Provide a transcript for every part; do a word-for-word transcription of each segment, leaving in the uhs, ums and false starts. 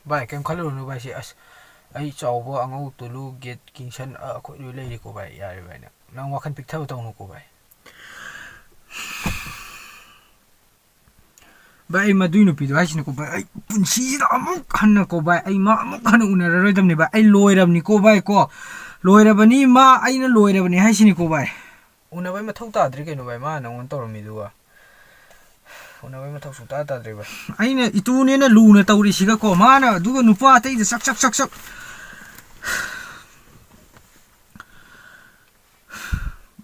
ꯚꯥꯏ, ꯀꯩꯝ ꯈꯜꯂꯨꯔꯅꯨ ꯚꯥꯏ꯫ ꯁꯤ ꯑꯁ, ꯑꯩ ꯆꯥꯎꯕ, ꯑꯉꯧ ꯇꯨꯂꯨ, ꯒꯦꯠ, ꯀꯤꯡꯁꯟ, ꯑ, ꯑꯩꯈꯣꯏ ꯂꯣꯏ ꯂꯩꯔꯤꯀꯣ ꯚꯥꯏ꯫ ꯌꯥꯔꯦ ꯚꯥꯏ, ꯅꯪ, ꯅꯪ ꯋꯥꯈꯜ ꯄꯤꯛꯊꯕ ꯇꯧꯅꯨꯀꯣ ꯚꯥꯏ꯫ ꯚꯥꯏ, ꯑꯩ ꯃꯗꯨꯏ ꯅꯨꯄꯤꯗꯣ ꯍꯥꯏꯁꯤꯅꯤꯀꯣ ꯚꯥꯏ, ꯑꯩ ꯄꯨꯟꯁꯤꯁꯤꯗ ꯑꯃꯨꯛ ꯍꯟꯅꯀꯣ ꯚꯥꯏ, ꯑꯩ ꯃꯥ ꯑꯃꯨꯛ ꯍꯟꯅ ꯎꯅꯔꯔꯣꯏꯗꯕꯅꯤ ꯚꯥꯏ꯫ ꯑꯩ ꯂꯣꯏꯔꯕꯅꯤꯀꯣ ꯚꯥꯏ ꯀꯣ, ꯂꯣꯏꯔꯕꯅꯤ ꯃꯥ, ꯑꯩꯅ ꯂꯣꯏꯔꯕꯅꯤ ꯍꯥꯏꯁꯤꯅꯤꯀꯣ ꯚꯥꯏ꯫ ꯎꯅꯕꯩ ꯃꯊꯧ ꯇꯥꯗ꯭ꯔꯦ ꯀꯩꯅꯣ ꯚꯥꯏ, ꯃꯥ ꯅꯪꯉꯣꯟꯗ ꯇꯧꯔꯝꯃꯤꯗꯨꯒ꯫ ꯎꯅꯕꯩ ꯃꯊꯧ ꯁꯨꯡꯇꯥ ꯇꯥꯗ꯭ꯔꯦ ꯚꯥꯏ꯫ ꯑꯩꯅ ꯏꯇꯨꯅꯦꯅ ꯂꯨꯅ ꯇꯧꯔꯤꯁꯤꯒꯀꯣ, ꯃꯥꯅ ꯑꯗꯨꯒ ꯅꯨꯄꯥ ꯑꯇꯩꯗ ꯆꯛ ꯆꯛ ꯆꯛ ꯆꯛ꯫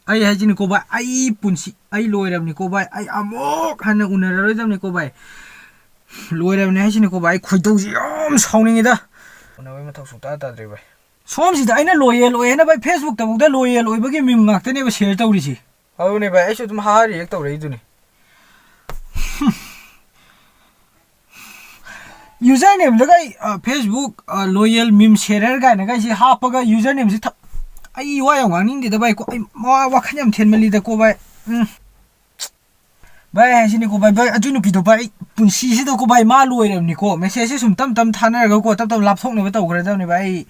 ꯑꯩ ꯍꯥꯏꯁꯤꯅꯤꯀꯣ ꯚꯥꯏ, ꯑꯩ ꯄꯨꯟꯁꯤ, ꯑꯩ ꯂꯣꯏꯔꯕꯅꯤꯀꯣ ꯚꯥꯏ, ꯑꯩ ꯑꯃꯨꯛ ꯍꯟꯅ ꯎꯅꯔꯔꯣꯏꯗꯕꯅꯤꯀꯣ ꯚꯥꯏ, ꯂꯣꯏꯔꯕꯅꯤ ꯍꯥꯏꯁꯤꯅꯤꯀꯣ ꯚꯥꯏ꯫ ꯑꯩ ꯈꯣꯏꯗꯧꯁꯤ ꯌꯥꯝ ꯁꯥꯎꯅꯤꯡꯉꯤꯗ꯫ ꯎꯅꯕꯩ ꯃꯊꯧ ꯁꯨꯡꯇꯥ ꯇꯥꯗ꯭ꯔꯦ ꯚꯥꯏ꯫ ꯁꯣꯝꯁꯤꯗ ꯑꯩꯅ ꯂꯣꯌꯦꯜ ꯑꯣꯏ ꯍꯥꯏꯅ ꯚꯥꯏ, ꯐꯦꯁꯕꯨꯛꯇꯐꯥꯎꯗ ꯂꯣꯌꯦꯜ ꯑꯣꯏꯕꯒꯤ ꯃꯤꯝ ꯉꯥꯛꯇꯅꯦꯕ ꯁꯤꯌꯔ ꯇꯧꯔꯤꯁꯤ꯫ ꯑꯗꯨꯅꯦ ꯚꯥꯏ, ꯑꯩꯁꯨ ꯑꯗꯨꯝ ꯍꯥ ꯍꯥ ꯔꯤꯌꯦꯛ ꯇꯧꯔꯛꯏꯗꯨꯅꯤ꯫ ꯌꯨꯖꯔ ꯅꯦꯝꯗꯒ ꯑꯩ, ꯑ, ꯐꯦꯁꯕꯨꯛ, ꯑ, ꯂꯣꯌꯦꯜ ꯃꯤꯝ ꯁꯦꯔꯔ ꯀꯥꯏꯅꯒ ꯑꯩꯁꯦ ꯍꯥꯞꯄꯒ ꯌꯨꯖꯔ ꯅꯦꯝꯁꯦ ꯊ-, ꯑꯩ ꯋꯥ ꯌꯥꯝ ꯉꯥꯡꯅꯤꯡꯗꯦꯗ ꯚꯥꯏ ꯀꯣ꯫ ꯑꯩ ꯃꯥ ꯋꯥꯈꯜ ꯌꯥꯝ ꯊꯦꯟꯃꯜꯂꯤꯗꯀꯣ ꯚꯥꯏ꯫ ꯎꯝ꯫ ꯚꯥꯏ ꯍꯥꯏꯁꯤꯅꯤꯀꯣ ꯚꯥꯏ, ꯚꯥꯏ, ꯑꯗꯨ ꯅꯨꯄꯤꯗꯣ ꯚꯥꯏ, ꯑꯩ ꯄꯨꯟꯁꯤꯁꯤꯗꯀꯣ ꯚꯥꯏ, ꯃꯥ ꯂꯣꯏꯔꯕꯅꯤꯀꯣ꯫ ꯃꯦꯁꯦꯖꯁꯦ ꯁꯨꯝ ꯇꯞ ꯇꯞ ꯊꯥꯅꯔꯒꯀꯣ, ꯇꯞ ꯇꯞ ꯂꯥꯞꯊꯣꯛꯅꯕ ꯇꯧꯈ꯭ꯔꯗꯕꯅꯦ ꯚꯥꯏ꯫ ꯑꯩ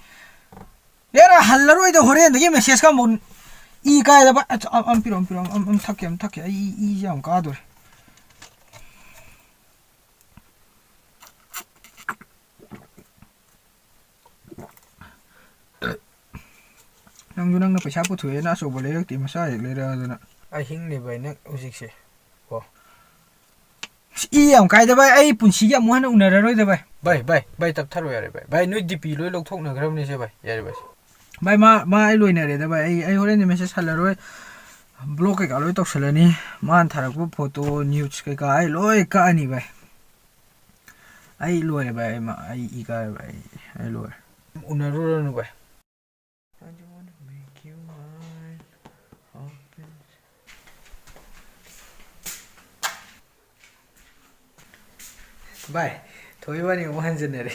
ꯌꯥꯔꯦ, ꯍꯜꯂꯔꯣꯏꯗ, ꯍꯣꯔꯦꯟꯗꯒꯤ ꯃꯦꯁꯦꯖꯀ ꯑꯃꯨꯛ ꯏ ꯀꯥꯏꯗ ꯚꯥꯏ꯫ ꯑ, ꯑ, ꯑꯝ ꯄꯤꯔꯛꯑꯣ, ꯑꯝ ꯄꯤꯔꯛꯑꯣ, ꯑꯝ, ꯑꯝ ꯊꯛꯀꯦ, ꯑꯝ ꯊꯛꯀꯦ꯫ ꯑꯩ ꯏ, ꯏꯁꯦ ꯌꯥꯝ ꯀꯥꯗꯣꯔꯦ꯫ ꯅꯪꯁꯨ ꯅꯪꯅ ꯄꯩꯁꯥ ꯄꯨꯊꯣꯛꯑꯦꯅ ꯑꯆꯧꯕ ꯂꯩꯔꯛꯇꯦ, ꯃꯆꯥ ꯍꯦꯛ ꯂꯩꯔꯛꯑꯗꯅ꯫ ꯑꯩ ꯍꯤꯡꯂꯤꯕ ꯑꯩꯅ ꯍꯧꯖꯤꯛꯁꯦ ꯀꯣ꯫ ꯑꯁ, ꯏ ꯌꯥꯝ ꯀꯥꯏꯗ ꯚꯥꯏ, ꯑꯩ ꯄꯨꯟꯁꯤꯒꯤ ꯑꯃꯨꯛ ꯍꯟꯅ ꯎꯅꯔꯔꯣꯏꯗ ꯚꯥꯏ꯫ ꯚꯥꯏ, ꯚꯥꯏ, ꯚꯥꯏ, ꯇꯞꯊꯔꯣ ꯌꯥꯔꯦ ꯚꯥꯏ꯫ ꯚꯥꯏ, ꯅꯣꯏ ꯗꯤ ꯄꯤ ꯂꯣꯏ ꯂꯧꯊꯣꯛꯅꯈ꯭ꯔꯕꯅꯤꯁꯦ ꯚꯥꯏ, ꯌꯥꯔꯦ ꯚꯥꯏ꯫ ꯚꯥꯏ, ꯃꯥ, ꯃꯥ ꯑꯩ ꯂꯣꯏꯅꯔꯦꯗ ꯚꯥꯏ, ꯑꯩ, ꯑꯩ ꯍꯣꯔꯦꯟꯗꯤ ꯃꯦꯁꯦꯖ ꯍꯜꯂꯔꯣꯏ꯫ ꯕ꯭ꯂꯣꯛ ꯀꯩꯀꯥ ꯂꯣꯏ ꯇꯧꯁꯜꯂꯅꯤ꯫ ꯃꯥꯅ ꯊꯥꯔꯛꯄ ꯐꯣꯇꯣ, ꯅ꯭ꯌꯨꯠꯁ ꯀꯩꯀꯥ ꯑꯩ ꯂꯣꯏ ꯀꯛꯑꯅꯤ ꯚꯥꯏ꯫ ꯑꯩ ꯂꯣꯏꯔꯦ ꯚꯥꯏ, ꯑꯩ ꯃꯥ, ꯑꯩ ꯏ ꯀꯥꯔꯦ ꯚꯥꯏ, ꯑꯩ, ꯑꯩ ꯂꯣꯏꯔꯦ꯫ ꯎꯅꯔꯨꯔꯅꯨ ꯚꯥꯏ꯫ ꯚꯥꯏ, ꯊꯣꯏ ꯏꯕꯥꯅꯤ ꯑꯃꯨꯛ ꯍꯟꯖꯤꯟꯅꯔꯦ꯫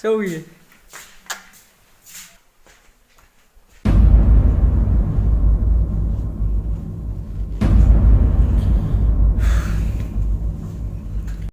ꯆꯧꯒꯤ꯫